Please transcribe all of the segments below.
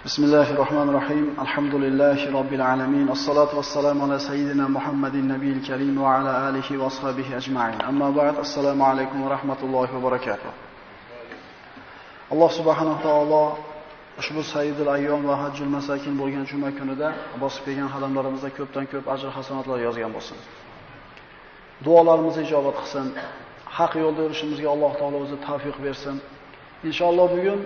Bismillahirrahmanirrahim. Alhamdulillahi robbil alamin. Assalatu vassalamu ala sayyidina Muhammadin nabiyil karim va ala alihi va ashabihi ajma'in. Amma ba'd. Assalomu alaykum va rahmatullohi va barakatuh. Alloh subhanahu va taolo ushbu sayyidul ayyom va hajjul masakin bo'lgan juma kunida bosib kelgan qadamlarimizda ko'pdan ko'p ajr hasanatlar yozgan bo'lsin. Duolarimizni ijobat qilsin. Haq yo'lda yurishimizga Alloh taolo o'zi tavfiq bersin. Inshaalloh bugun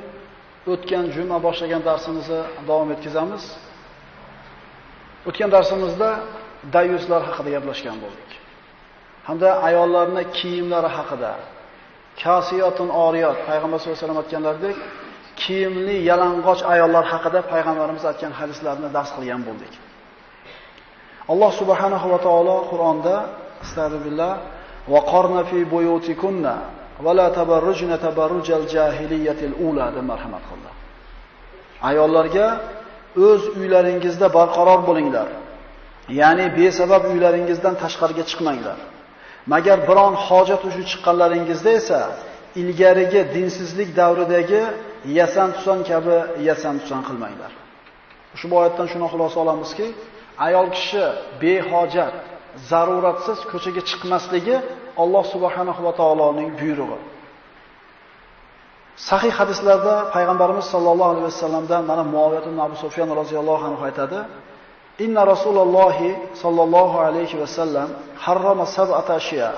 o'tgan juma boshlagan darsimizni davom etkazamiz. O'tgan darsimizda dayuslar haqida gaplashgan bo'ldik. Hamda ayollarning kiyimlari haqida, kasiyatun oriyat, payg'ambar sollallohu alayhi vasallam aytganlaridek, kiyimli yalang'och ayollar haqida payg'ambarimiz aytgan hadislarni dars qilgan bo'ldik. Alloh subhanahu va taolo Qur'onda astagfirullah va qarna fi buyutikunna va la tabarrujna tabarrujal jahiliyatil ula deb marhamat qildi. Ayollarga o'z uylaringizda barqaror bo'linglar. Ya'ni besabab uylaringizdan tashqariga chiqmanglar. Magar biron hojat uchun chiqqanlaringizda esa ilgarigi dinsizlik davridagi yasan-tusan kabi yasan-tusan qilmanglar. Ushbu oyatdan shuni xulosa olamizki, ayol kishi behojat, zaruratsiz ko'chaga chiqmasligi Alloh subhanahu va taoloning buyrug'i. Sahih hadislarda payg'ambarimiz sollallohu alayhi vasallamdan mana Muaviyat ibn Abu Sufyan roziyallohu anhu aytadi: "Inna Rasulullohi sollallohu alayhi vasallam harrama sab'ata ashiya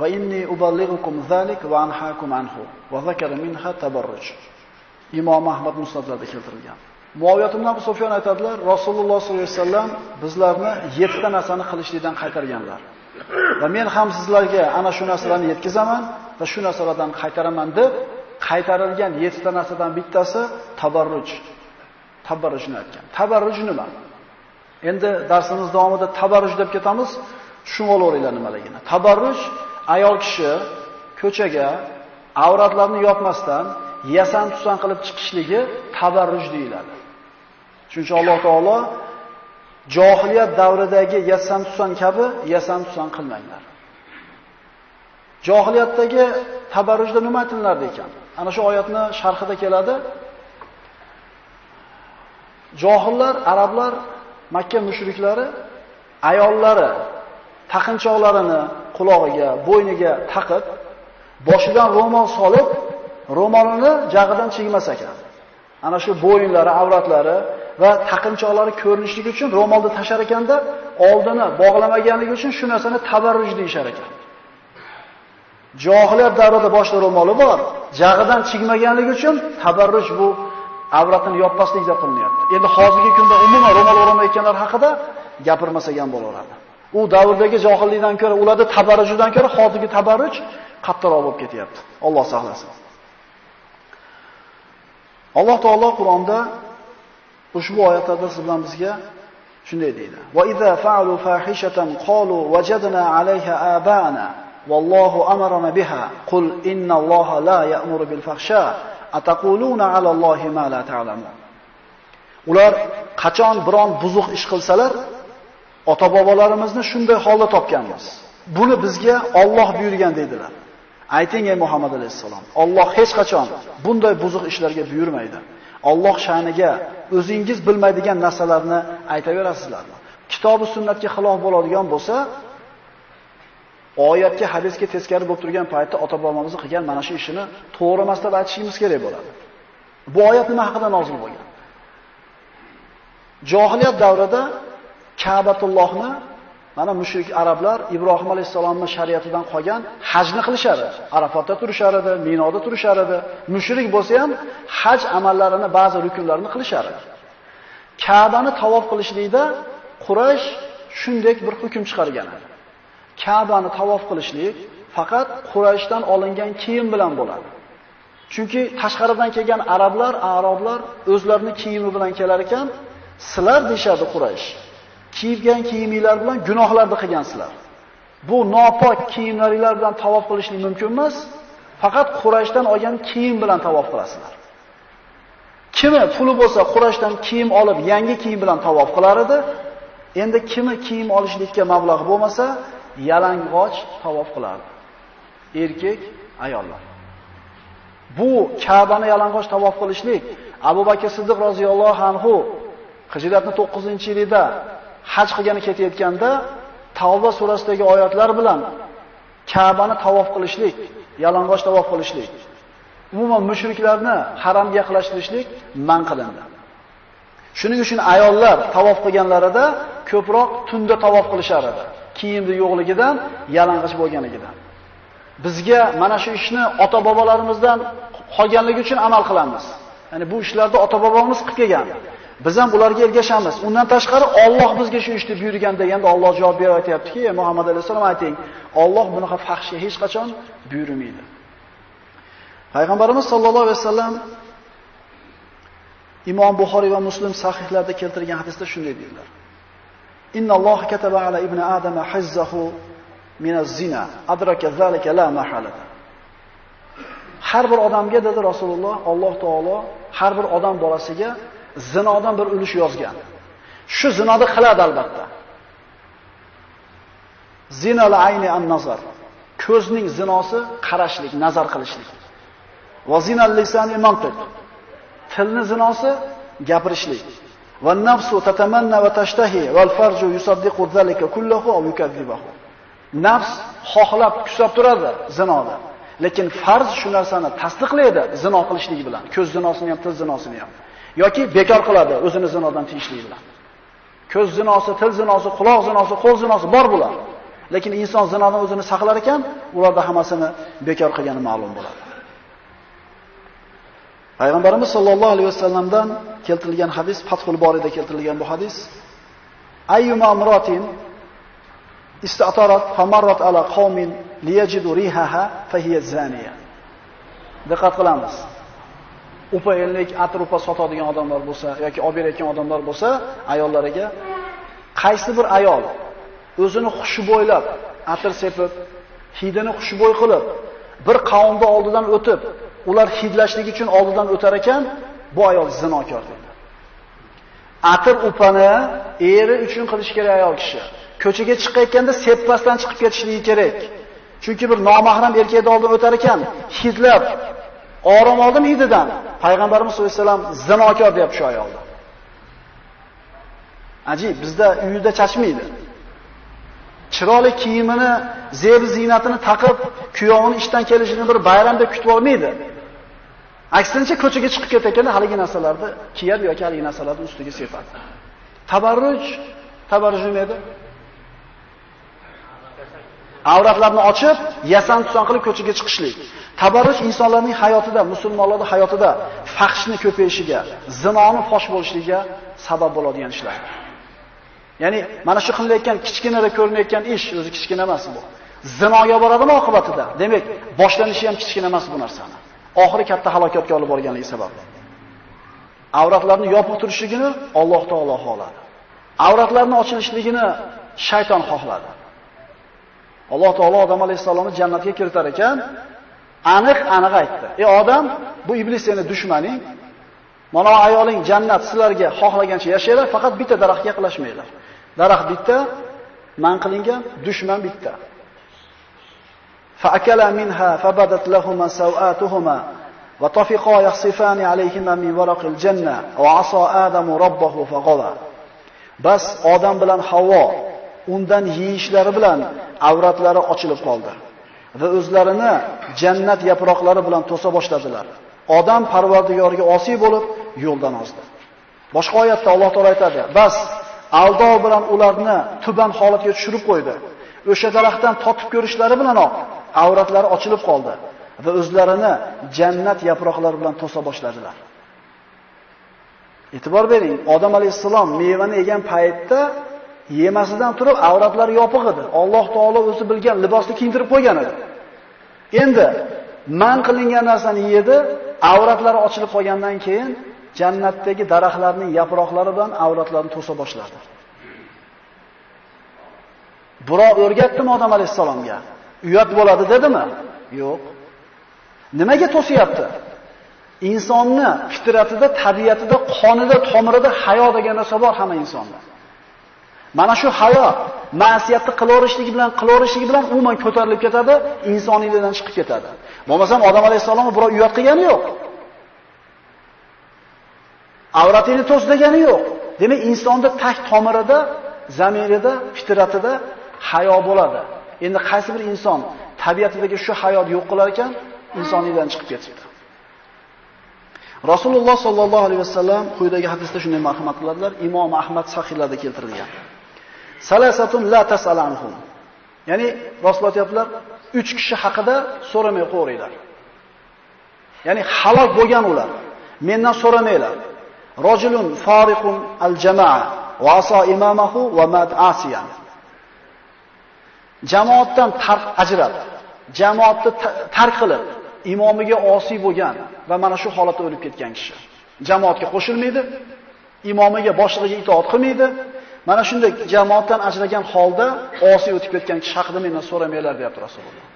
va inni uballighukum zalik va anhaakum anhu va zakara minha tabarruj." Imom Ahmad Musnadlarda keltirilgan. Muaviyat ibn Abu Sufyan aytadilar, Rasululloh sollallohu alayhi vasallam bizlarni 7 ta narsani qilishlikdan qaytarganlar. Va men ham sizlarga ana shu narsalarni yetkazaman va shu narsalardan qaytaraman deb qaytarilgan 7 ta narsadan bittasi tabarruj. Tabarrujni aytgan. Tabarruj nima? Endi darsimiz davomida tabarruj deb ketamiz, tushunib olaveringlar nimaligini. Tabarruj ayol kishi ko'chaga avratlarni yopmasdan yasan-tusan qilib chiqishligi tabarruj deyiladi. Chunki Alloh taolo johiliyat davridagi yasan-tusan kabi yasan-tusan qilmanglar. Johiliyatdagi tabarrujda nima aytilardi ekan? Ana shu oyatni sharhida keladi. Johillar, arablar, Makka mushriklari ayollari taqinchoqlarini qulog'iga, bo'yniga taqib, boshidan ro'mol solib, ro'molini jag'idan chigmas ekan. Ana shu bo'yinlari, avratlari va taqinchoqlari ko'rinishligi uchun ro'molni tashar ekanda, oldini bog'lamaganligi uchun shu narsani tabarruj deyishar ekan. Johiliyat davrida boshda ro'moli bor, jag'idan chigmaganligi uchun tabarruj bu avratini yopmaslik deb qilinyapti. Endi hozirgi kunda umuman ro'mol o'ramayotganlar haqida gapirmasak ham bo'laveradi. U davrdagi johillikdan ko'ra, ularda tabarrujidan ko'ra hozirgi tabarruj qattiqroq bo'lib ketyapti. Alloh saqlasin. Alloh taolo Qur'onda ushbu oyatlarda siz bilan bizga shunday deydi: "Va iza fa'alu fahishatan qalu wajadna 'alayha aba'ana wallohu amarna biha qul innalloha la ya'muru bil fahsha ataquluna 'alallohi ma la ta'lamun." Ular qachon biron buzuq ish qilsalar, ota-bobolarimizni shunday holda topganmiz. Buni bizga Alloh buyurgan deydilar. Ayting ey Muhammad alayhissalom, Alloh hech qachon bunday buzuq ishlarga buyurmaydi. Alloh sha'niga o'zingiz bilmaydigan narsalarni aytaverasizlarmi? Kitobi sunnatga xilof bo'ladigan bo'lsa, oyatga, hadisga teskari bo'lib turgan paytda ota-bobomiz qilgan mana shu ishini to'g'ri emas deb aytishimiz kerak bo'ladi. Bu oyat nima haqida nozil bo'lgan? Johiliyat davrida Ka'batullohni mana mushrik arablar Ibrohim alayhissalomning shariatidan qolgan hajni qilishar edi. Arafatda turishar edi, Minoda turishar edi. Mushrik bo'lsa ham haj amallarini, ba'zi rukunlarini qilishar edi. Ka'bani tavof qilishlikda Quraysh shunday bir hukm chiqargan edi. Ka'bani tavof qilishlik faqat Qurayshdan olingan kiyim bilan bo'ladi. Chunki tashqaridan kelgan arablar, arablar o'zlarining kiyimi bilan kelar ekan, sizlar deyshadi Quraysh. Kiygan kiyiminglar bilan gunohlarni qilgansizlar. Bu nopok kiyimlaringlar bilan tavof qilishlik mumkin emas. Faqat Qurayshdan olgan kiyim bilan tavof qilasizlar. Kimi puli bo'lsa Qurayshdan kiyim olib, yangi kiyim bilan tavof qilar edi. Endi kimi kiyim olishlikka mablag' bo'lmasa, yalang'och tavof qilardi. Erkak, ayollar. Bu Ka'bani yalang'och tavof qilishlik Abu Bakr Siddiq roziyallohu anhu hijratning 9-yilida haj qilgani ketayotganda Tavba surasidagi oyatlar bilan Ka'bani tavof qilishlik, yalang'och tavof qilishlik, umuman mushriklarni haramga yaqinlashtirishlik man qilindi. Shuning uchun ayollar tavof qilganlarida ko'proq tunda tavof qilishar edi. Kiyimda yo'qligidan, yalang'och bo'lganligidan. Bizga mana shu ishni ota-bobolarimizdan qolganligi uchun amal qilamiz. Ya'ni bu ishlarda ota-bobomiz qilib kelgan. Biz ham ularga ergashamiz. Undan tashqari Alloh bizga shu ishni buyurgan deganda Alloh javob berib aytayaptiki, Muhammad alayhisalom ayting, Alloh bunaqa fahshga hech qachon buyurmaydi. Payg'ambarimiz sollallohu alayhi vasallam Imom Buxoriy va Muslim sahihlarida keltirgan hadisda shunday deydilar. Innalloha kataba ala ibn Adama hazzahu minaz-zina adraka zalika la mahalata. Har bir odamga dedi Rasululloh, Alloh taolo har bir odam bolasiga zinodan bir ulush yozgan. Shu zinoni qiladi albatta. Zinal ayni an-nazar. Ko'zning zinosi qarashlik, nazar qilishlik. Va zinal lisani mantiq. Tilning zinosi gapirishlik. Va nafsu tatamanna va tashtahi val farju yusaddiqu zalika kulluhu aw yukazzibahu. Nafs xohlab kusab turadi zinoda. Lekin farz shu narsani tasdiqlaydi zino qilishligi bilan. Ko'z zinosini ham, til zinosini ham. Yoki bekor qiladi o'zini zinodan tiyishligi bilan. Ko'z zinosi, til zinosi, quloq zinosi, qo'l zinosi bor bular. Lekin inson zinodan o'zini saqlar ekan, ularda hammasini bekor qilgani ma'lum bo'ladi. Payg'ambarimiz sollallohu alayhi vasallamdan keltirilgan hadis, Fathul Boriyda keltirilgan bu hadis. Ayyuma imratin istatarat famarrat ala qaumin liyajidu rihaha fahiya zaniya. Diqqat qilamiz. Upa ellik atir upa sotadigan odamlar bo'lsa yoki olib berayotgan odamlar bo'lsa, ayollariga qaysi bir ayol o'zini xushbo'ylab, atir sepib, hidini xushbo'y qilib, bir qavmni oldidan o'tib, ular hidlashlik uchun oldidan o'tar ekan, bu ayol zinokor deydi. Atir upani eri uchun qilish kerak ayol kishi. Ko'chaga chiqayotganda seppasdan chiqib ketishligi kerak. Chunki bir nomahram erkakning oldidan o'tar ekan, hidlab orom oldim hididan. Payg'ambarimiz sollallohu alayhi vasallam zinokor deyapti shu ayolni. Ajib, bizda uyida chachmaydi. Chiroyli kiyimini, zeb ziynatini taqib, kuyovini ishdan kelishini bir bayramda kutib olmaydi. Aksincha ko'chaga chiqib ketayotganda haligi narsalarni kiyadi yoki haligi narsalarni ustiga sepadi. Tabarruj, tabarruj nima edi? Avratlarni ochib, yasan-tusan qilib ko'chaga chiqishlik. Tabarruj insonlarning hayotida, musulmonlarning hayotida fahshni ko'payishiga, zinoni fosh bo'lishligiga sabab bo'ladigan ishlar. Ya'ni mana shu qilinayotgan kichkinada ko'rinayotgan ish o'zi kichkina emas bu. Zinoga boradimi oqibatida? Demak, boshlanishi ham kichkina emas bu narsani. Oxiri katta halokatga olib borganligi sababli. Avratlarni yopiq turishligini Alloh taolo xohladi. Avratlarni ochilishligini shayton xohladi. Alloh taolo Odam alayhissalomni jannatga kiritar ekan, aniq-aniq aytdi. Ey odam, bu iblis seni dushmaning. Mana ayoling jannat sizlarga xohlagancha yashanglar, faqat bitta daraxtga yaqinlashmanglar. Daraxt bitta, man qilingan, dushman bitta. Fa akala minha fabadat lahuma sawatuhuma va tafiqa yakhsifani alayhima min waraqil janna va asa Adamu robbahu faghawa. Bas Odam bilan Havvo undan yeyishlari bilan avratlari ochilib qoldi va o'zlarini jannat yaproqlari bilan to'sa boshladilar. Odam Parvardigoriga osiy bo'lib yo'ldan ozdi. Boshqa oyatda Alloh taolo aytadi: "Bas aldov bilan ularni tuban holatga tushirib qo'ydi. O'sha daraxtdan totib ko'rishlari bilanoq avratlari ochilib qoldi va o'zlarini jannat yaproqlari bilan to'sa boshladilar." E'tibor bering, Odam alayhissalom mevani yegan paytda yemasidan turib avratlari yopiq edi. Alloh taolo o'zi bilgan libosni kiyintirib qo'ygan edi. Endi man qilingan narsani yedi, avratlari ochilib qolgandan keyin jannatdagi daraxtlarning yaproqlari bilan avratlarini to'sa boshladi. Birov o'rgatdimi Odam alayhissalomga? Uyat bo'ladi dedimi? Yo'q. Nimaga to'sayapti? Insonni fitratida, tabiatida, qonida, tomirida hayo degan narsa bor hamma insonda. Mana shu hayo ma'siyatni qilaverishligi bilan umuman ko'tarilib ketadi, insoniylikdan chiqib ketadi. Bo'lmasam Odam alayhissalomni birov uyat qilgani yo'q. Avratingni to's degani yo'q. Demak, insonda tag tomirida, zamirida, fitratida hayo bo'ladi. Endi qaysi bir inson tabiatidagi shu hayot yo'q qilar ekan, insoniydan chiqib ketibdi. Rasululloh sallallohu alayhi vasallam quyidagi hadisda shunday marhamat qiladilar, Imom Ahmad sahihlarida keltirilgan. Salasatun la tasalanhum. Ya'ni Rasululloh aytibdilar, 3 kishi haqida so'ramay qo'yinglar. Ya'ni halok bo'lgan ular. Mendan so'ramanglar. Rajulun fariqun al-jamaa va asa imamahu va mat asiyan. Jamoatdan tark ajrab, jamoatni tark qilib, imomiga osiy bo'lgan va mana shu holatda o'lib ketgan kishi. Jamoatga qo'shilmaydi, imomiga, boshlig'iga itoat qilmaydi. Mana shunday jamoatdan ajragan holda osiy o'tib ketgan kishi haqida mendan so'ramanglar deyapti Rasululloh.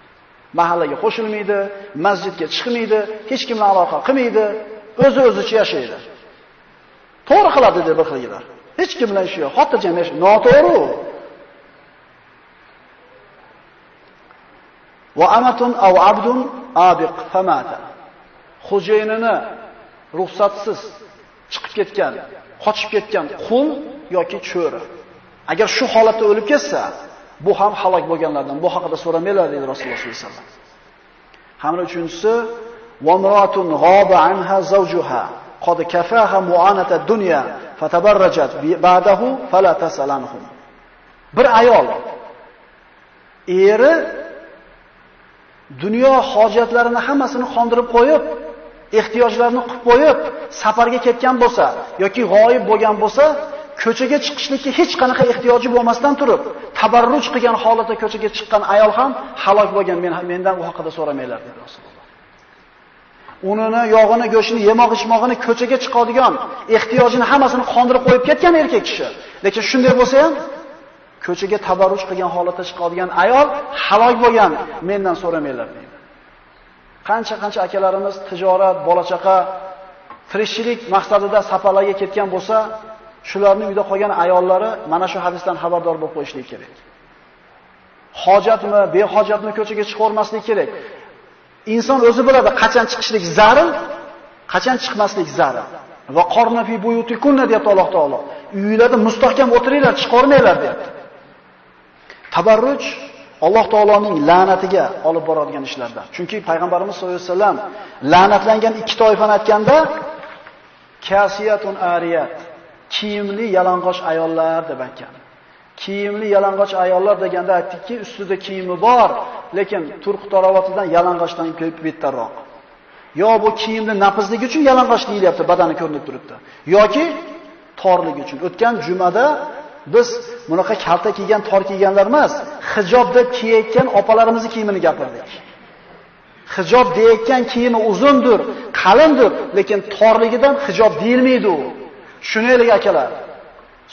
Mahallaga qo'shilmaydi, masjidga chiqmaydi, hech kim bilan aloqa qilmaydi, o'zi-o'zicha yashaydi. To'g'ri qiladi deb bir xilgilar. Hech kim bilan ishi yo'q, xotirjam yashaydi. Noto'g'ri. Va amatun aw abdun abiq famata. Xo'jayinini ruxsatsiz chiqib ketgan, qochib ketgan qul yoki cho'ri. Agar shu holatda o'lib ketsa, bu ham halok bo'lganlardan. Bu haqida so'ramanglar dedi Rasululloh sollallohu alayhi vasallam. Hamra uchinchisi, va imra'atun g'aba anha zawjuha qad kafaha mu'anata dunya fatabarrajat ba'dahu fala tasalanhum. Bir ayol eri dunyo hojatlarini hammasini qondirib qo'yib, ehtiyojlarini qilib qo'yib, safarga ketgan bo'lsa yoki g'oyib bo'lgan bo'lsa, ko'chaga chiqishlikka hech qanaqa ehtiyoji bo'lmasdan turib, tabarruj qilgan holatda ko'chaga chiqqan ayol ham halok bo'lgan, mendan u haqida so'ramanglar dedi Rasululloh. Unini, yog'ini, go'shtini, yemoq ichmog'ini ko'chaga chiqadigan ehtiyojini hammasini qondirib qo'yib ketgan erkak kishi. Lekin shunday bo'lsa ham ko'chaga tabarruj qilgan holatda chiqadigan ayol halok bo'lgan, mendan so'ramanglar deydi. Qancha-qancha akalarimiz tijorat, bola-chaqa, tirikchilik maqsadida safarlarga ketgan bo'lsa, shularning uyda qolgan ayollari mana shu hadisdan xabardor bo'lib qo'yishlik kerak. Hojatmi, behojatmi ko'chaga chiqarmaslik kerak. Inson o'zi biladi qachon chiqishlik zarur, qachon chiqmaslik zarur. Va qorna fi buyutikunna deyapti Alloh taolo. Uylarda mustahkam o'tiringlar, chiqarmanglar deyapti. Tabarruj Alloh taoloning la'natiga olib boradigan ishlardan. Chunki payg'ambarimiz sollallohu alayhi vasallam la'natlangan ikki toifani aytganda kasiyatun ariyat, kiyimli yalang'och ayollar deb aytgan. Kiyimli yalang'och ayollar deganda aytdikki, ustida kiyimi bor, lekin turq tarovatidan yalang'ochdan ko'p bettarroq. Yo bu kiyimni nafsligi uchun yalang'och deyilyapti, badani ko'rinib turibdi. Yoki torligi uchun. O'tgan jumada biz bunaqa kalta kiygan, tor kiyganlar emas, hijob deb kiyayotgan opalarimizning kiyimini gapirdik. Hijob deyotgan kiyimi uzundir, qalindir, lekin torligidan hijob deyilmaydi u. Shunaylik akalar,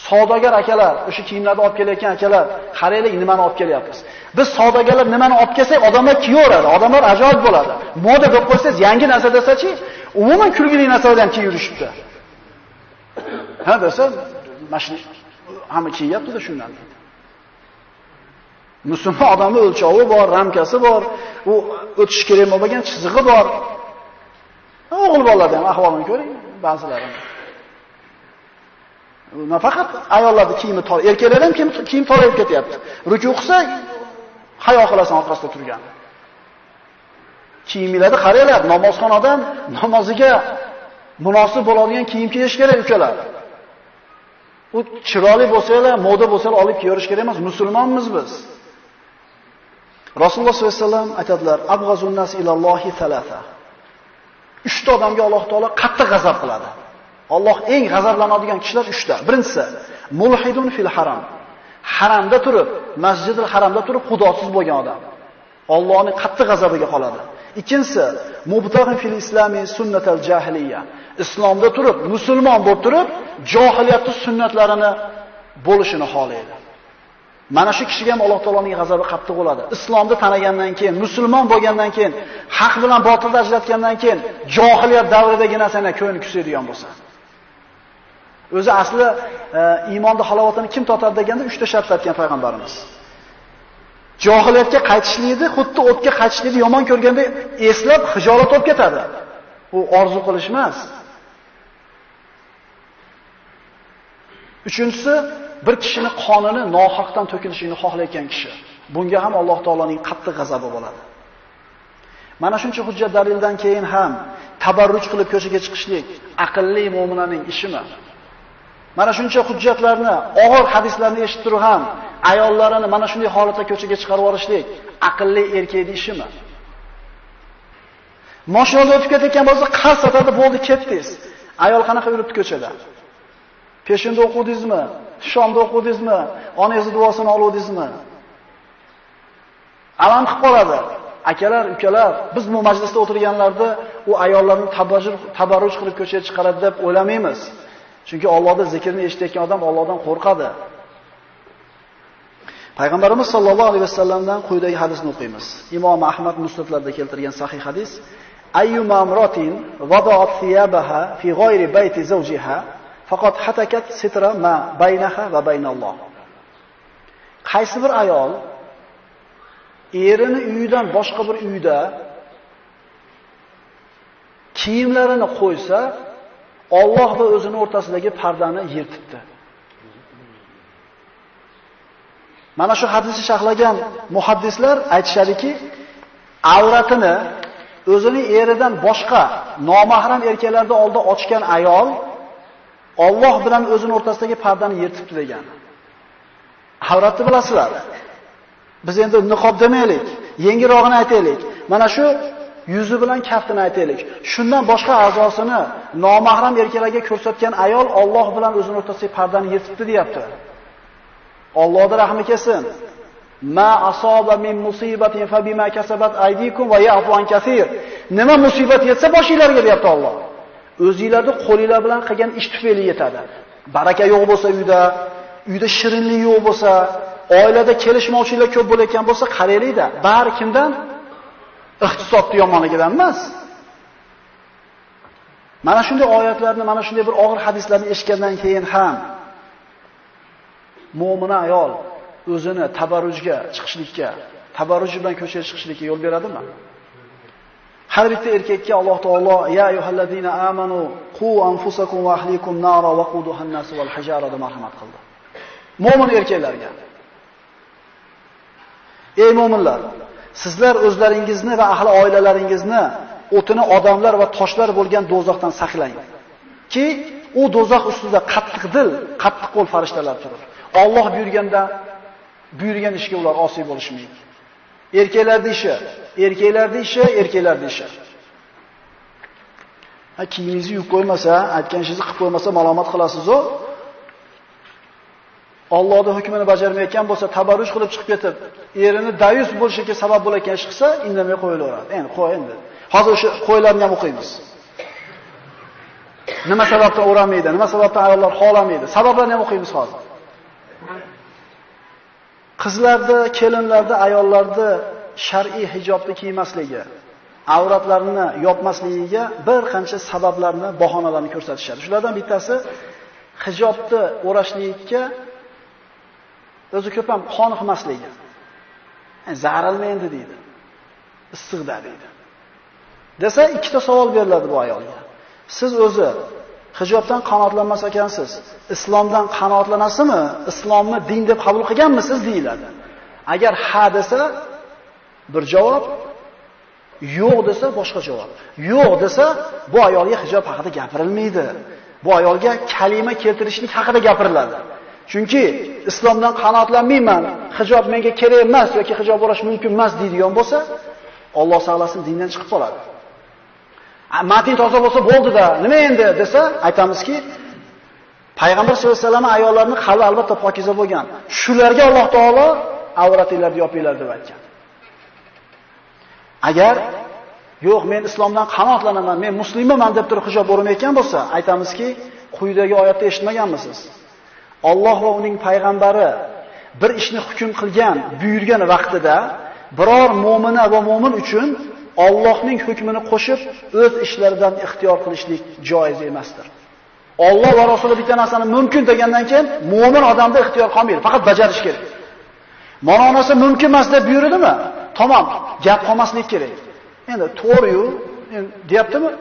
savdogar akalar, o'sha kiyimlarni olib kelayotgan akalar, qaraylik nimani olib kelyapmiz. Biz savdogarlar nimani olib kelsak, odamlar kiyaveradi, odamlar ajoyib bo'ladi. Moda deb qo'ysangiz, yangi narsa desa-chi, umuman kulgili narsalardan ham kiyib yurishibdi. Ha desa, mana hamma kiyapti-da shundan deydi. Musulmon odamning o'lchovi bor, ramkasi bor, u o'tish kerak bo'lmagan chizig'i bor. O'g'il bolalarda ham ahvolini ko'ring, ba'zilarini. Nafaqat ayollarda kiyimi tor, erkaklar ham kiyim torayib ketyapti. Ruku qilsa, hayo qilasan orqasida turgan. Kiyimlarni qaranglar, namozxonadan namoziga munosib bo'ladigan kiyim kiyish kerak ukalar. U chiroyli bo'lsalar, moda bo'lsalar olib kiyorish kerak emas, musulmonmiz biz. Rasululloh sollallohu alayhi vasallam aytadilar: "Abg'azun nas ilallohi thalatha." Uchta odamga Alloh taolo qattiq g'azab qiladi. Alloh eng g'azablanadigan kishilar uchta. Birinchisi, mulhidun fil haram. Haramda turib, Masjidil Haramda turib xudosiz bo'lgan odam. Allohning qattiq g'azabiga qoladi. Ikkinchisi, mubtag'in fil islami sunnatal jahiliya. Islomda turib, musulmon bo'lib turib, johiliyatning sunnatlarini bo'lishini xohlaydi. Mana shu kishiga ham Alloh taoloning g'azabi qattiq bo'ladi. Islomni tanigandan keyin, musulmon bo'lgandan keyin, haq bilan botilni ajratgandan keyin johiliyat davridagi narsani ko'ngli kusaydigan bo'lsa. O'zi asli iymonda halovatini kim totadi deganda 3 ta shart aytgan payg'ambarimiz. Johiliyatga qaytishlikni, xuddi o'tga qaytishlikni yomon ko'rganda eslab xijolat bo'lib ketadi. Bu orzu qilish emas. Uchinchisi, bir kishini qonini nohaqdan to'kilishini xohlayotgan kishi. Bunga ham Alloh taoloning qattiq g'azabi bo'ladi. Mana shuncha hujjat dalildan keyin ham tabarruj qilib ko'chaga chiqishlik aqlli mo'minaning ishimi? Mana shuncha hujjatlarni, og'ir hadislarni eshitib turib ham ayollarini mana shunday holatda ko'chaga chiqarib yuborishlik aqlli erkakning ishimi? Mashinada o'tib ketayotgan bo'lsa, qars atadi, bo'ldi, ketdingiz. Ayol qanaqa yuribdi ko'chada? Peshinda o'qidingizmi? Shomda o'qidingizmi? Onangizni duosini oluvdingizmi? Alam qilib qoladi. Akalar, ukalar, biz bu majlisda o'tirganlarda u ayollarni tabarruj qilib ko'chaga chiqaradi deb o'ylamaymiz. Chunki Allohning zikrini eshitayotgan odam Allohdan qo'rqadi. Payg'ambarimiz sollallohu alayhi vasallamdan quyidagi hadisni o'qiymiz. Imom Ahmad Musnadlarda keltirgan sahih hadis: Ayyuma imratin wada'at thiyabaha fi ghayri bayti zawjiha faqat hatakat sitra ma baynaha va baynalloh. Qaysi bir ayol erini uyidan boshqa bir uyda kiyimlarini qo'ysa, Alloh va o'zini o'rtasidagi pardani yirtibdi. Mana shu hadisni sharhlagan muhaddislar aytishadiki, avratini o'zini eridan boshqa nomahram erkaklarning oldida ochgan ayol Alloh bilan o'zini o'rtasidagi pardani yirtibdi degan. Avratni bilasizlar. Biz endi niqob demaylik, yengilrog'ini aytaylik. Mana shu yuzi bilan kaftini aytaylik. Shundan boshqa a'zosini nomahram erkaklarga ko'rsatgan ayol Alloh bilan o'zini o'rtasidagi pardani yirtibdi deyapti. Allohning rahmi kelsin. Ma asaba min musibatin fa bima kasabat aydikum va ya'fu an kaseer. Nima musibat yetsa boshinglarga deyapti Alloh. O'zingizlarning qo'linglar bilan qilgan ish tufayli yetadi. Baraka yo'q bo'lsa uyda, uyda shirinlik yo'q bo'lsa, oilada kelishmovchiliklar ko'p bo'layotgan bo'lsa, qaraylik-da, bari kimdan? Iqtisodning yomonligidan emas. Mana shunday oyatlarni, mana shunday bir og'ir hadislarni eshitgandan keyin ham mo'mina ayol o'zini tabarrujga chiqishlikka, tabarruj bilan ko'chaga chiqishlikka yo'l beradimi? Har bitta erkakka Alloh taolo ya ayyuhallazina amanu qu anfusakum va ahlikum nara waquduhan nas wal hijara deb marhamat qildi. Mo'min erkaklarga. Ey mo'minlar, sizlar o'zlaringizni va ahli oilalaringizni o'tini odamlar va toshlar bo'lgan do'zaxdan saqlang. Ki u do'zax ustida qattiq dil, qattiq qo'l farishtalar turur. Alloh buyurganda buyurgan ishga ular osiy bo'lishmaydi. Erkaklarning ishi, erkaklarning ishi, erkaklarning ishi. Ha, kiyimingizni yuvib qo'ymasa, aytgan ishingizni qilib qo'ymasa malomat qilasiz-u. Allohning hukmini bajarmayotgan bo'lsa, tabarruj qilib chiqib ketib, erini dayus bo'lishiga sabab bo'layotgan ish qilsa, indamay qo'yilaveradi. Endi qo'y endi. Hozir o'sha qo'ylarni ham o'qiymiz. Nima sababdan o'ramaydi, nima sababdan ayollar xohlamaydi? Sabablarni ham o'qiymiz hozir. Qizlarda, kelinlarda, ayollarda shar'iy hijobni kiymasligi, avratlarini yopmasligiga bir qancha sabablarni, bahonalarni ko'rsatishadi. Shulardan bittasi hijobni o'rashlikka o'zi ko'p ham qoniqmasligi. Zarilma endi deydi. Issiqda deydi. Desa ikkita savol beriladi bu ayolga. Siz o'zi hijobdan qanoatlanmas ekansiz, islomdan qanoatlanasizmi? Islomni din deb qabul qilganmisiz deyiladi. Agar ha desa bir javob, yo'q desa boshqa javob. Yo'q desa bu ayolga hijob haqida gapirilmaydi. Bu ayolga kalima keltirishlik haqida gapiriladi. Chunki islomdan qanoatlanmayman, hijob menga kerak emas yoki hijob o'rash mumkin emas deydigan bo'lsa, Alloh saqlasin dindan chiqib qoladi. Matn toza bo'lsa bo'ldi-da, nima endi desa, aytamizki, Payg'ambar sollallohu alayhi vasallam ayollarning qalbi albatta pokiza bo'lgan. Shularga Alloh taolo avratinglarni yopinglar deb aytgan. Agar yo'q, men islomdan qanoatlanaman, men musulmonman deb turib hijob o'ramayotgan bo'lsa, aytamizki, quyidagi oyatda eshitmaganmisiz? Alloh va uning payg'ambari bir ishni hukm qilgan, buyurgan vaqtida biror mo'mina va mo'min uchun Allohning hukmini qo'shib o'z ishlaridan ixtiyor qilishlik joiz emasdir. Alloh va Rasuli bitta narsani mumkin degandan keyin mo'min odamda ixtiyor qolmaydi, faqat bajarish kerak. Mana narsa mumkin emas deb buyuridimi? Tamom, gap qolmaslik kerak. Endi to'g'ri-yu, endi deyaptimi?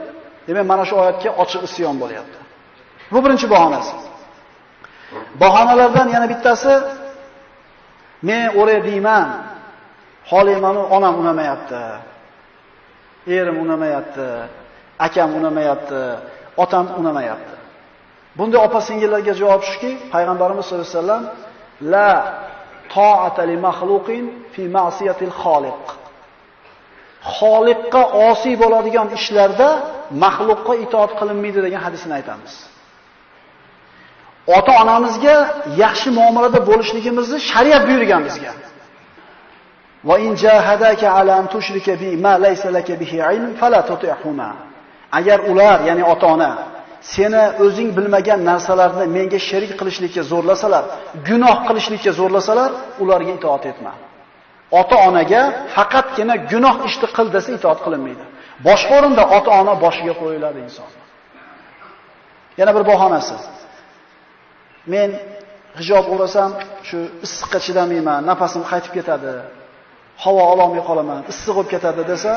Demak, mana shu oyatga ochiq isyon bo'lyapti. Bu birinchi bahonasi. Bahonalardan yana bittasi men o'ray deyman, xolayman, onam unamayapti. Erim unamayapti, akam unamayapti, otam unamayapti. Bunday opa-singillarga javob shuki, Payg'ambarimiz sollallohu alayhi vasallam la ta'ata li makhluqin fi ma'siyatil xoliq. Xoliqqa osiy bo'ladigan ishlarda maxluqqa itoat qilinmaydi degan hadisini aytamiz. Ota-onamizga yaxshi muomalada bo'lishligimizni shariat buyurgan bizga. Va in jahadaka ala an tushrika bi ma laysa laka bihi ilm fala tuti'huma. Agar ular, ya'ni ota-ona seni o'zing bilmagan narsalarni menga sherik qilishlikka zo'rlasalar, gunoh qilishlikka zo'rlasalar, ularga itoat etma. Ota-onaga faqatgina gunoh ishni qil desa itoat qilinmaydi. Boshqa o'rinda ota-ona boshiga qo'yiladi inson. Yana bir bahonasi. Men hijob o'rasam, shu issiqqa chidamayman, nafasim qaytib ketadi, havo ololmay qolaman, issiq bo'lib ketadi desa,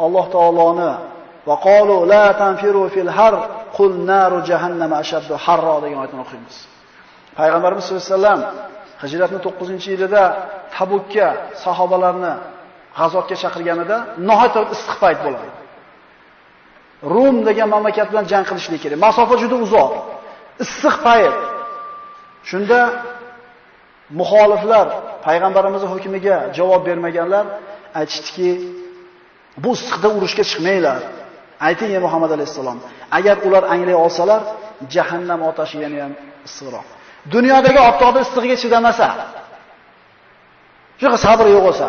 Alloh taoloni va qalu la tanfiru fil har qul naru jahannama ashaddu harra degan oyatni o'qiymiz. Payg'ambarimiz sollallohu alayhi vasallam hijratning 9-yilida Tabukka sahobalarni g'azotga chaqirganida nihoyat issiq payt bo'ladi. Rum degan mamlakat bilan jang qilishlik kerak. Masofa juda uzoq. Issiq payt. Shunda muxoliflar payg'ambarimizning hukmiga javob bermaganlar aytishdiki, bu issiqda urushga chiqmanglar. Ayting ey Muhammad alayhisalom, agar ular anglay olsalar, jahannam otashi yana ham issiqroq. Dunyodagi oftobni issig'iga chidamasa, shunaqa sabr yo'q bo'lsa,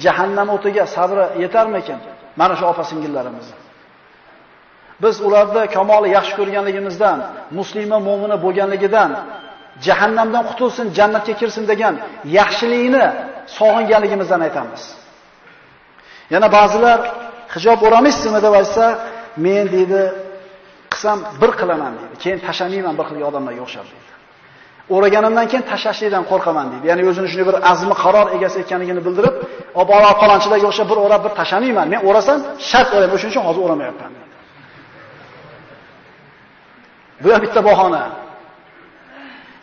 jahannam o'tiga sabri yetarmikin? Mana shu opa-singillarimiz. Biz ularni kamoli yaxshi ko'rganligimizdan, musulmon mo'mina bo'lganligidan, jahannamdan qutulsin, jannatga kirsin degan yaxshilikni sog'inganligimizdan aytamiz. Yana ba'zilar hijob o'ramaysizmi deb aytsa, men deydi, qilsam bir qilaman deydi. Keyin tashamayman bir xil odamlarga o'xshab deydi. O'raganimdan keyin tashashlikdan qo'rqaman deydi. Ya'ni o'zini shunday bir azmi qaror egasi ekanligini bildirib, obora falonchilarga o'xshab bir o'rab bir tashamayman. Men o'rasam shart o'rayman. O'shuning uchun hozir o'ramayapman deydi. Bu ham bitta bahona.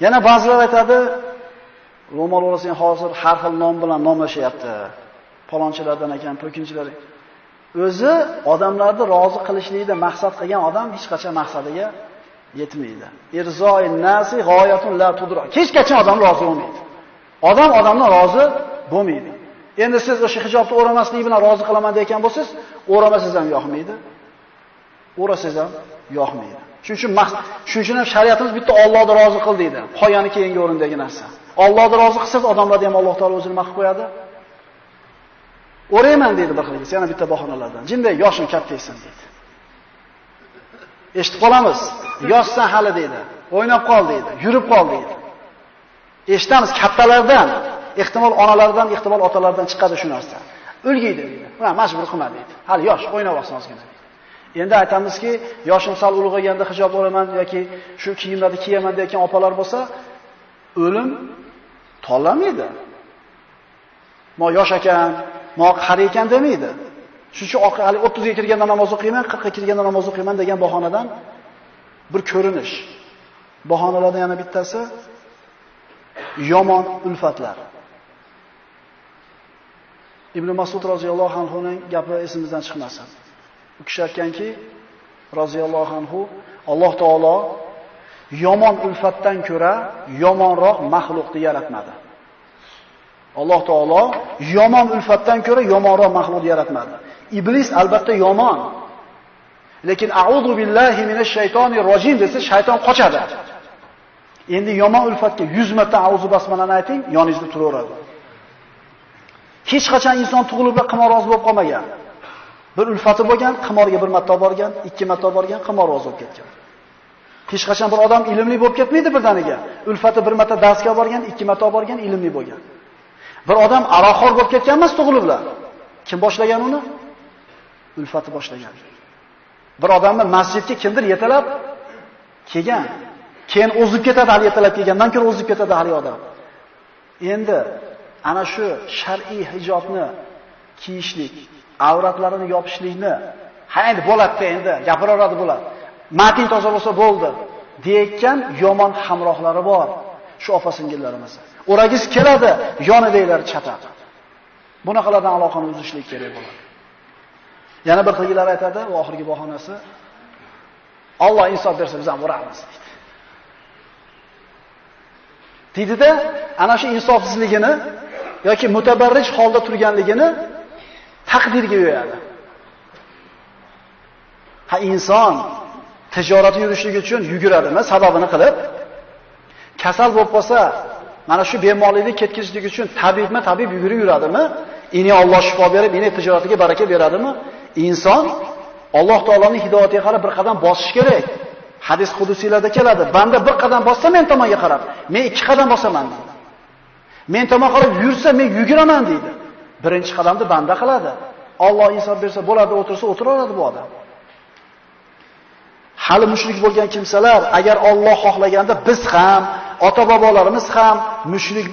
Yana ba'zilar aytadi, ro'mol o'rasang hozir har xil nom bilan nomlashyapti. Falonchilardan ekan, po'kinchilar. O'zi odamlarni rozi qilishlikda maqsad qilgan odam hech qachon maqsadiga yetmaydi. Irzoin nasi g'oyatun la tudrak. Hech qachon odam rozi bo'lmaydi. Odam odamdan rozi bo'lmaydi. Endi siz o'sha hijobni o'ramaslik bilan rozi qilaman degan bo'lsangiz, o'ramasangiz ham yoqmaydi. O'rasangiz ham yoqmaydi. Shuning uchun ham shariatimiz bitta Allohni rozi qil deydi. Qolgani keyingi o'rindagi narsa. Allohni rozi qilsangiz, odamlarni ham Alloh taolo o'zini maqib qo'yadi. O'rayman deydi bir xilgisi, yana bitta bahonalardan. Jinday yoshim katta esan deydi. Eshitib qolamiz. Yoshsan hali deydi. O'ynab qol deydi, yurib qol deydi. Eshitamiz kattalardan, ehtimol onalardan, ehtimol otalardan chiqadi shu narsa. Ulgiydi deydi. Mana majbur qilma deydi. Hali yosh, o'ynab olsin ozgina deydi. Endi aytamizki, yoshim sal ulg'ayganda hijob o'raman yoki shu kiyimlarni kiyaman degan opalar bo'lsa, o'lim tanlamaydi. Mo yosh ekan, mo qari ekan demaydi. Shuning uchun hali 30 ga kirganda namoz o'qiyman, 40 ga kirganda namoz o'qiyman degan bahonadan bir ko'rinish. Bahonalardan yana bittasi yomon ulfatlar. Ibn Mas'ud roziyallohu anhu ning gapi esimizdan chiqmasin. U kishi aytganki, roziyallohu anhu, Alloh taolo yomon ulfatdan ko'ra yomonroq maxluqni yaratmadi. Alloh taolo yomon ulfatdan ko'ra yomonroq maxluqni yaratmadi. Iblis albatta yomon. Lekin a'udhu billahi minash shaytonir rojim desa shayton qochadi. Endi yomon ulfatga 100 marta a'udhu basmalani ayting, yoningizda turaveradi. Hech qachon inson tug'ilib qimorvoz bo'lib qolmagan. Bir ulfati bo'lgan, qimorga bir marta borgan, ikki marta borgan, qimorvoz bo'lib ketgan. Hech qachon bir odam ilmli bo'lib ketmaydi birdaniga. Ulfati bir marta darsga borgan, ikki marta borgan, ilmli bo'lgan. Bir odam aroqxo'r bo'lib ketgan emas tug'iliblar. Kim boshlagan uni? Ulfati boshlagan. Bir odamni masjidga kimdir yetalab kelgan. Keyin o'zib ketadi, hali yetalab kelgandan keyin o'zib ketadi hali odam. Endi ana shu shar'iy hijobni kiyishlik, avratlarini yopishlikni, ha endi bo'ladi endi, gapiraveradi bo'ladi. Matin toza bo'lsa bo'ldi deyotgan yomon hamrohlari bor shu opa-singillarimiz. O'ragiz keladi, yonidagilar chatadi. Bunaqalardan aloqani uzishlik kerak bo'ladi. Yana bir xilgilar aytadi, u oxirgi bahonasi Alloh insof bersa biz ham uramiz deydi. Deydida, ana shu insofsizligini yoki mutabarrij holda turganligini taqdirga yo'yadi. Ha, inson tijoratni yurishligi uchun yuguradimi, sababini qilib, kasal bo'lib qolsa, mana shu bemorlikni ketkizishlik uchun tabibmi, tabib yugurib yuradimi? Ini Alloh shifo berib, ini tijoratiga baraka beradimi? Inson Alloh taoloning hidoyatiga qarab bir qadam bosish kerak. Hadis qudusiylarda keladi. Banda bir qadam bossa men tomonga qarab, men ikki qadam bosaman deydi. Men tomonga qarab yursa men yuguraman deydi. Birinchi qadamni banda qiladi. Alloh insof bersa bo'ladi, o'tirsa o'tiraveradi bu odam. Hali mushrik bo'lgan kimsalar, agar Alloh xohlaganda biz ham, ota-bobolarimiz ham mushrik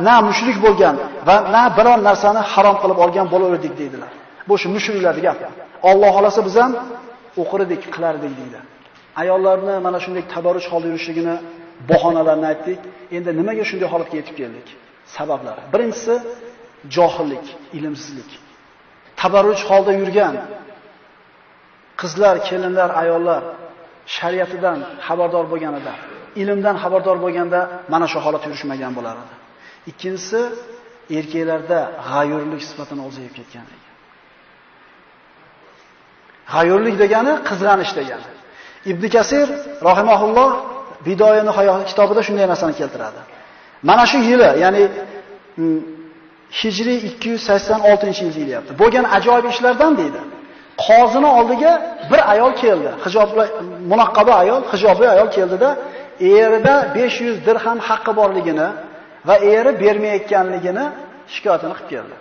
na mushrik bo'lgan va na biror narsani harom qilib olgan bo'lardik deydilar. Bu shu mushriklarning gapi. Alloh xolasa biz ham o'qirdik, qilardik deydi. Ayollarni mana shunday tabarruj holda yurishligini bahonalarini aytdik. Endi nimaga shunday holatga yetib keldik? Sabablari. Birinchisi johillik, ilmsizlik. Tabarruj holda yurgan qizlar, kelinlar, ayollar shariatidan xabardor bo'lganida, ilmdan xabardor bo'lganda mana shu holat yurishmagan bo'lar edi. Ikkinchisi erkaklarda g'ayurlik sifatini o'zayib ketganligi. G'ayurlik degani qizg'anish degani. Ibn Kasir rahimahulloh Bidoya Nihoya kitobida shunday narsani keltiradi. Mana shu yili, ya'ni Hijriy 286-yil deyilyapti. Bo'lgan ajoyib ishlardan deydi. Qozini oldiga bir ayol keldi. Hijobli, munaqqaba ayol, hijobli ayol keldida, erida 500 dirham haqqi borligini va eri bermayotganligini shikoyatini qilib keldi.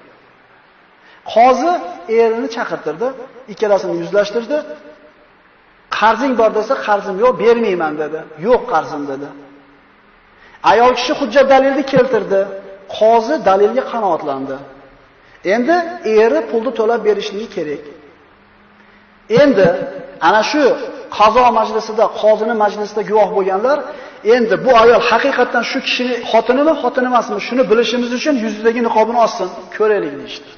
Qozi erini chaqirtirdi, ikkalasini yuzlashtirdi. Qarzing bor desa, qarzim yo'q, bermayman dedi. Yo'q qarzim dedi. Ayol kishi hujjat dalilni keltirdi. Qozi dalilga qanoatlandi. Endi eri pulni to'lab berishligi kerak. Endi ana shu qazo majlisida, qozining majlisida guvoh bo'lganlar, endi bu ayol haqiqatan shu kishining xotinimi, xotini emasmi, shuni bilishimiz uchun yuzidagi niqobini olsin, ko'raylik deyishdi.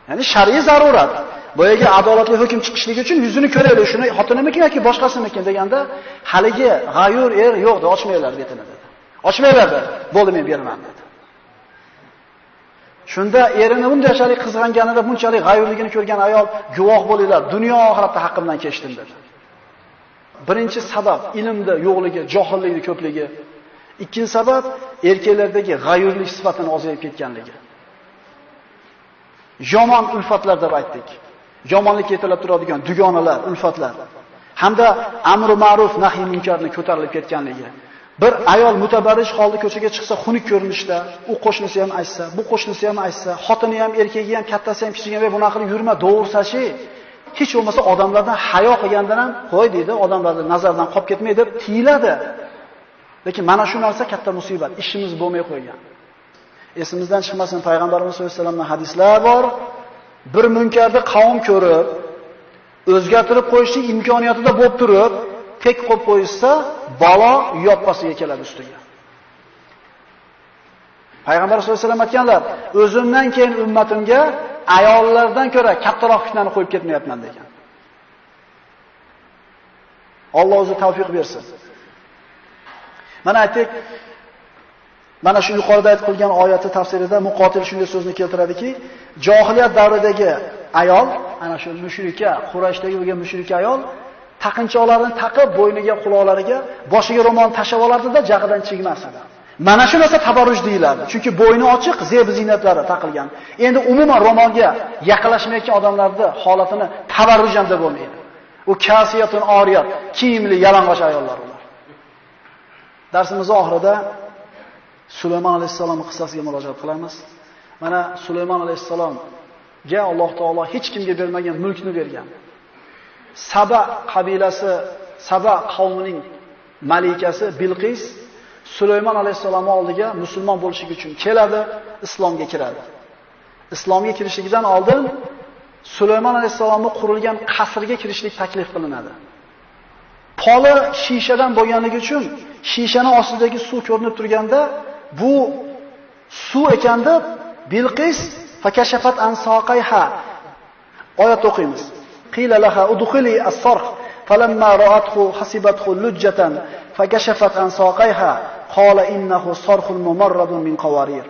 Ya'ni shar'iy zarurat. Boyaga adolatli hukm chiqishligi uchun yuzini ko'raylik, shuni xotinimikin yoki boshqasimikin deganda, haligi g'ayur er yo'q deb ochmanglar betini dedi. Ochmanglar dedi. Bo'ldi, men beraman dedi. Shunda erini bunchalik qizg'anganida, bunchalik g'ayurligini ko'rgan ayol guvoh bo'linglar, dunyo oxiratda haqqimdan kechdim dedi. Birinchi sabab ilmda yo'qligi, johillikning ko'pligi. Ikkinchi sabab erkaklardagi g'ayurlik sifatini ozayib ketganligi. Yomon ulfatlar deb aytdik. Yomonlikka yetalab turadigan dugonalar, ulfatlar hamda amri ma'ruf nahiy munkarni ko'tarilib ketganligi. Bir ayol mutabarrij holda ko'chaga chiqsa, xunuk ko'rinishda, u qo'shnisi ham aytsa, bu qo'shnisi ham aytsa, xotini ham, erkagi ham, kattasi ham, kichigi ham, bunaqa qilib yurma, to'g'risachi, hech bo'lmasa odamlardan hayo qilgandan ham qo'y deydi, odamlarning nazaridan qolib ketmay deb tiyiladi. Lekin mana shu narsa katta musibat, ishimiz bo'lmay qo'ygan. Esimizdan chiqmasin, payg'ambarimiz sollallohu alayhi vasallamdan hadislar bor. Bir munkarni qavm ko'rib, o'zgartirib qo'yishning imkoniyatida bo'lib turib, tek qo'yib qo'yishsa, balo yoppasiga keladi ustiga. Payg'ambar sollallohu alayhi vasallam aytganlar, o'zimdan keyin ummatimga ayollardan ko'ra kattaroq fitnani qo'yib ketmayapman degan. Alloh o'zi tavfiq bersin. Mana aytdik, mana shu yuqorida aytib qo'ygan oyati tafsirida Muqotil shunday so'zni keltiradiki, johiliyat davridagi ayol, ana shu mushrika, Qurayshdagi bo'lgan mushrika ayol taqinchoqlarini taqib, bo'yniga, quloqlariga, boshiga ro'mol tashlab olardida, jag'idan chigmas edi. Mana shu narsa tabarruj deyiladi. Chunki bo'yni ochiq, zeb zinatlari taqilgan. Endi umuman ro'molga yaqinlashmayotgan odamlarning holatini tabarruj ham deb bo'lmaydi. U kasiyatun oriyat, kiyimli yalang'och ayollar ular. Darsimiz oxirida Sulaymon alayhissalom qissasiga murojaat qilamiz. Mana Sulaymon alayhissalomga Alloh taolo hech kimga bermagan mulkni bergan. Saba qabilasi, Saba qavmining malikasi Bilqis Sulaymon alayhissalomning oldiga musulmon bo'lish uchun keladi, islomga kiradi. Islomga kirishligidan oldin Sulaymon alayhissalomning qurilgan qasriga kirishlik taklif qilinadi. Poli shishadan bo'lganligi uchun shishaning ostidagi suv ko'rinib turganda bu suv ekan deb Bilqis fakashafat an soqayha. Oyat o'qiymiz. Qila laha udkhili as-sarh falamma ra'athu hasibathu lujjatan fakashafat an soqayha qala innahu sarhun mumarradun min qawarir.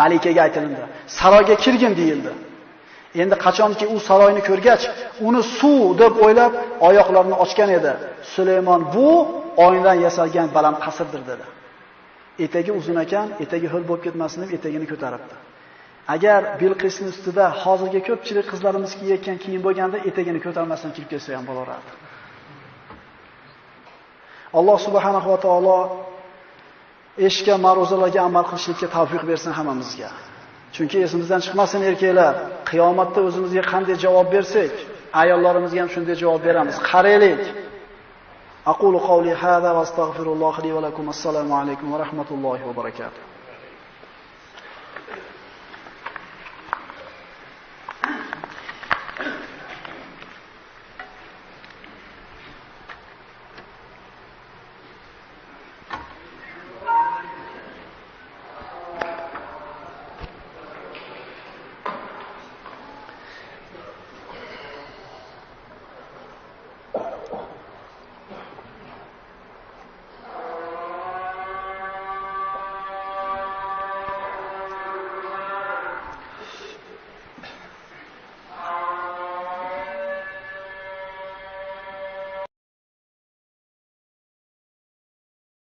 Malikaga aytilindi. Saroyga kirgin deyildi. Endi qachonki u saroyni ko'rgach, uni suv deb o'ylab oyoqlarini ochgan edi. Sulaymon bu oynadan yasalgan baland qasrdir dedi. Etagi uzun ekan, etagi ho'l bo'lib ketmasin deb etagini ko'taribdi. Agar Bilqisning ustida hozirgi ko'pchilik qizlarimiz kiyayotgan kiyim bo'lganda etagini ko'tarmasdan kirib kelsa ham bo'lardi. Alloh subhanahu va taolo eshitgan ma'ruzalarga amal qilishlikka tavfiq bersin hammamizga. Chunki esimizdan chiqmasin erkaklar, qiyomatda o'zimizga qanday javob bersak, ayollarimizga ham shunday javob beramiz. Qaraylik. Aqulu qawli hada va astagfirulloh li va lakum. Assalomu alaykum va rahmatullohi va barakatuh.